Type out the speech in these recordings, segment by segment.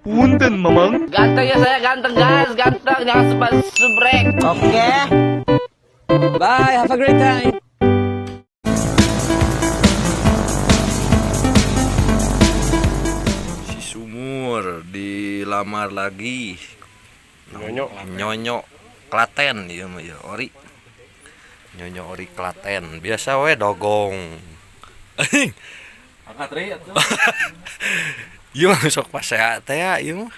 Punten, Mamang. Ganteng ya saya ganteng guys, ganteng jangan sebab subrek. Oke. Bye, have a great time. Si Sumur dilamar lagi. Nyonyo. Nyonyo Klaten ieu mah ieu ori. Nyonyo ori Klaten. Biasa we dogong. Angkat ri atuh. Ieu mah sok pasea teh ya ieu mah.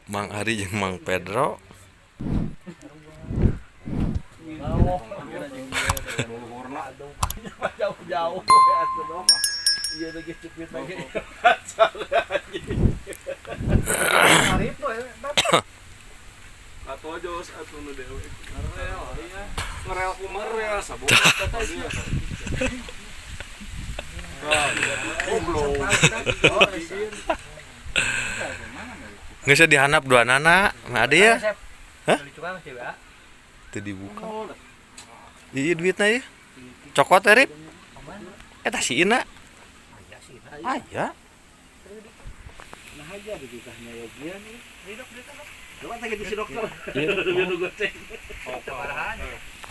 Mang Ari jeung Mang Pedro. Jauh-jauh atuh dong. Iya lagi cepit lagi. Atuh jos atuh nu dewe. Ngerel iya. Ngerel ku merel sabuk kata dia. Goblok. Geus dihanap dua nana, mah ade ya. Hah? Teu dibuka. Iya duitna ya. Cokot Rip. Eta si Ina. Aya. Nah aja dititahnya ya dia nih. Coba tadi si dokter.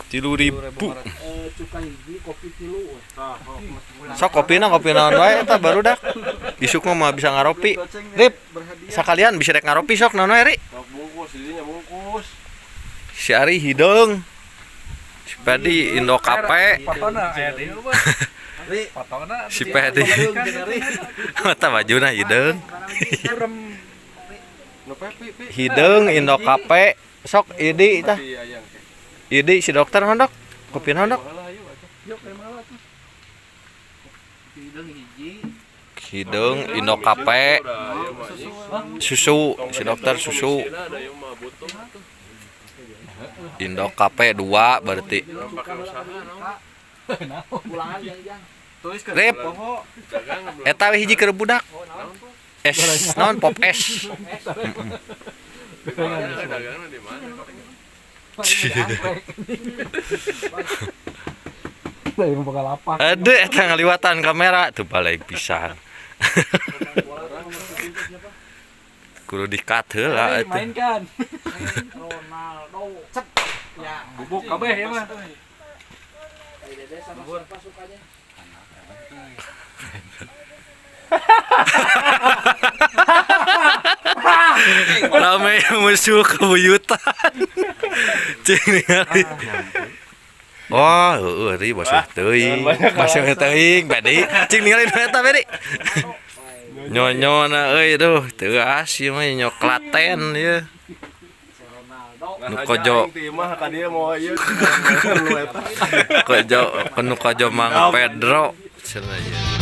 3.000. Cukai hiji kopi tilu. Sok kopina kopi naon wae eta barudak. Isuk mah bisa ngaropi. Rip, sakalian bisa rek ngaropi sok naon wae, Ri. Sok bungkus dirinya bungkus. Si Ari hideung. Si Pedi Indo Kape. Patona aya deui mah. Patona. Si Pedi. Mata bajuna hideung. Nu pepi pi. Hideung Indo Kape. Sok idi tah. Tapi ayang ke. Idi si dokter hondok. Kopi hondok. Malah ayo atuh. Yuk kayak malah tuh. Hideung hiji. Hideung Indo Kape. Susu si dokter susu. Ada ieu mah butuh atuh. Indo Kape 2 berarti. Pakai usaha naon. Pulangan jang-jang. Rip, eta we hiji keur budak. Es naon pop es. Dagangna di mana? Yang buka lapak. Aduh, eta ngaliwatan kamera tuh balik pisan. Kudu di-cut heula atuh. Mainkan. Ronaldo. Cep. Ya. Bubuk kabeh ya mah. Ai Dede sama siapa sukanya? Rame musuh kebuyutan. Cing ningali. Oh, heueuh ri basuh teuing. Basuh teuing badi. Cing ningali nu eta badi. Nyonyona euy duh, teuas ieu mah nyo Klaten ieu. Ronaldo. Nu kojo Teh mah ka dieu mau ieu. Nu eta. kojo nu kojo Mang Pedro cenah ieu.